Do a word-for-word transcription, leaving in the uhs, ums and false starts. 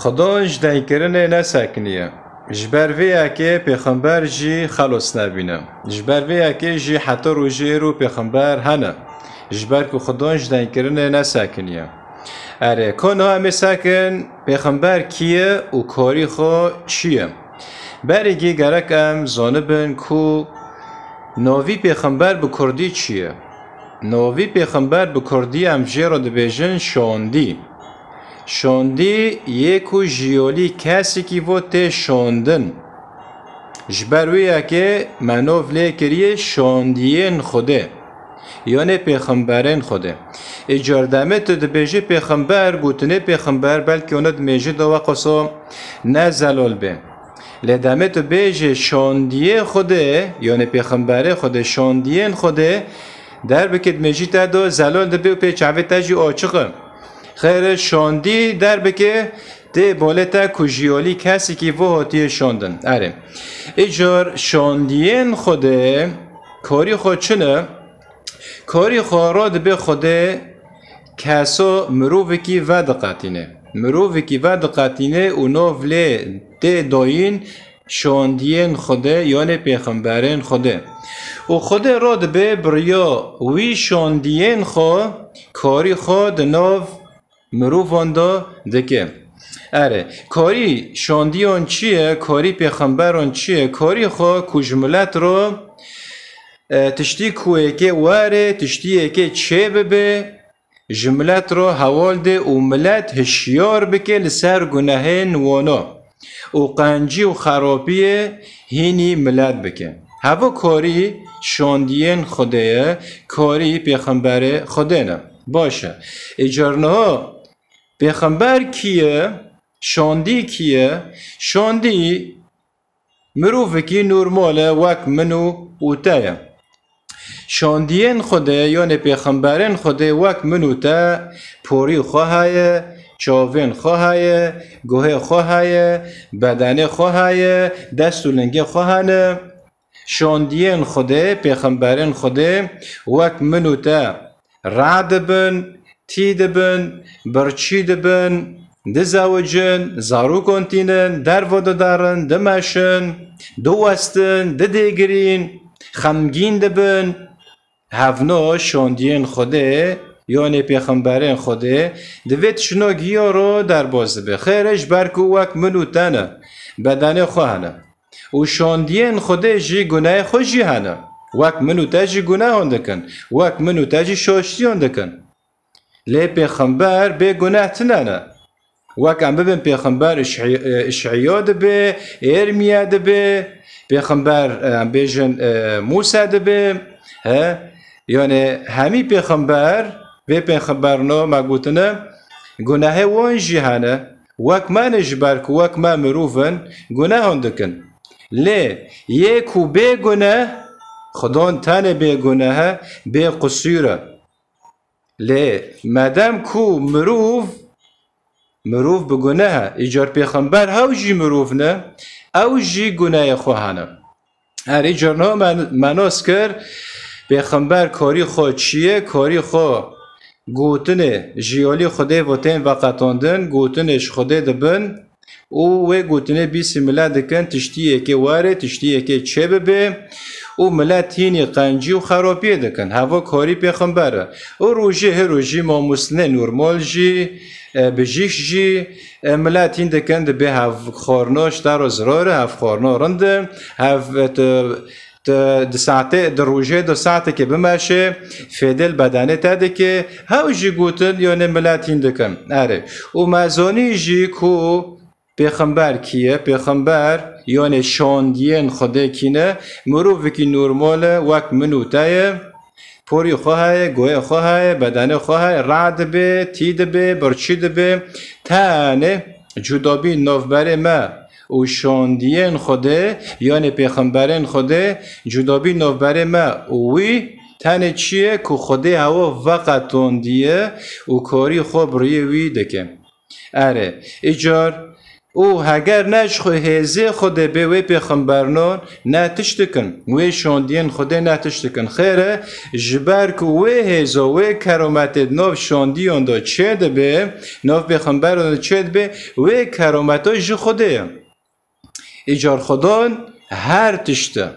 Xwedon ji deynkirinê nesekiniye. Ji ber vê yekê pêxember jî xelos nebîne. Ji ber vê yekê jî heta rojê êro pêxember hene. Ji ber ku Xwedon ji deynkirinê nesekiniye. Erê, ko niha em ê sekin, pêxember kî ye û karî xwe çi ye? Berî gî gerek em zanibin ku navî pêxember bi kurdî çi ye? Navî pêxember bi kurdî em jê re dibêjin şandî. Şandî yê ku ji yolî kesekî vo tê şandin. Ji ber wê yekê me nav lê kiriye şandiyên Xwedê. Yanê pêxemberên Xwedê. Îcar demê tu dibêjî pêxember, gotinê pêxember, belkî ona di mêjî de weqoso ne zelal bê. Lê demê tu bêjê şandiyê Xwedê, yanê pêxemberê Xwedê, şandiyên Xwedê, derbikê di mêjî te de zelal dibe û pê çavê te jî açiq e. Xêr e, şandî derbikê tê bolê te ku ji yolî kesekî vo hatiye şandin. Erê. Îcar şandiyên Xwedê karî xwe çi ne? Karî xwe radibe Xwedê keso mirovekî vediqetîne. Mirovekî vediqetîne û nav lê tê dayîn şandiyên Xwedê, yanê pêxemberên Xwedê. Û Xwedê radibe bi riya wî şandiyên xwe karî xwe di nav mirovan de dike. Erê, karî şandiyan çi ye? Karî pêxemberan çi ye? Karî xwe ku ji milet re, e, tiştî ku yekê were, tiştî yekê çêbibe, ji milet re hewal de û milet hişyar bike li ser gunehên wana û qencî û xerapiyê hînî milet bike. Heva karî şandiyên Xwedê ye, karî pêxemberê Xwedê ne. Baş e. Îcar niha pêxember kî ye? Şandî kî ye? Şandî mirovekî normal e, wek min û, û te ye. Şandiyên Xwedê, yanê pêxemberên Xwedê wek min û te porî xwe heye, çavên xwe heye, guhê xwe heye, bedenê xwe heye, dest û lingê xwe hene. Şandiyên Xwedê, pêxemberên Xwedê wek min û te rad dibin, tî dibin, birçî dibin, dizewicin, zarokon tînin, dervo didarin, dimeşin, diwestin, didêgirîn, xemgîn dibin. Hevno şandiyên Xwedê, yanê pêxemberên Xwedê, di vê tiştino giya ro derbas dibe. Xêr e, ji ber ku wek min û te ne, bedenê xwe hene. Û şandiyên Xwedê jî gunehê xwe jî hene. Wek min û te jî gunehan dikin. Wek min û te jî şaştiyan dikin. Lê pêxember bê guneh tune ne. Wek em bibin pêxember Îşî-, e, Îşîya dibe, Êrmiya dibe, pêxember, e, em bêjin, e, Mûsa dibe. He? Yanê hemî pêxember, vê pêxemberno me gotine, gunehê wan jî hene. Wek me ne, ji ber ku wek me mirov in, gunehan dikin. Lê yê ku bê guneh, Xwedon tenê bê guneh e, bê qisûr e. Lê medem ku mirov, mirov bi guneh e, îcar pêxember hew jî mirov ne, ew jî gunehê xwe hene. Erê, îcar niha me, me nas kir, pêxember karî xwe çi ye, karî xwe gotinê ji yalî Xwedê ve tên veqetandin, gotinê ji Xwedê dibin û wê gotinê bîsîmile dikin, tiştî yekê were, tiştî yekê çêbibe û milet hînî qencî û xerapiyê dikin. Heva karî pêxember e. Û rojê hê rojî mamostinê normal jî, e, bijîş jî, e, milet hîn dikin, dibê hev xwarina ji te re zirar e, hev xwarina rind e, hev, e, tu, tu di saetê, di rojê de saetekê bimeşe, fêdê li bedenê te dike, hew jî gotin, yanê milet hîn dikin. Erê. Û me zanî jî ku pêxember kî ye? Pêxember, yanê şandiyên Xwedê kî ne? Mirovekî normal e, wek min û te ye. Porî xwe heye, guhê xwe heye, bedenê xwe heye, rad dibe, tî dibe, birçî dibe. Tenê cudabî navberê me û şandiyên Xwedê, yanê pêxemberên Xwedê, cudabî navberê me û wî tenê çi ye ku Xwedê hewa veqetandiye û karî xwe bi riyê wî dike. Erê, îcar û heger ne ji xwe hêzê Xwedê bê, wê pêxembernon ne tişt dikin, wê şandiyên Xwedê ne tişt dikin. Xêr e, ji ber ku wê hêzo, wê kerometê di nav şandiyan de çê dibe, nav pêxemberan de çê dibe, wê kerometo ji Xwedê ye. Îcar Xwedan her tişt e.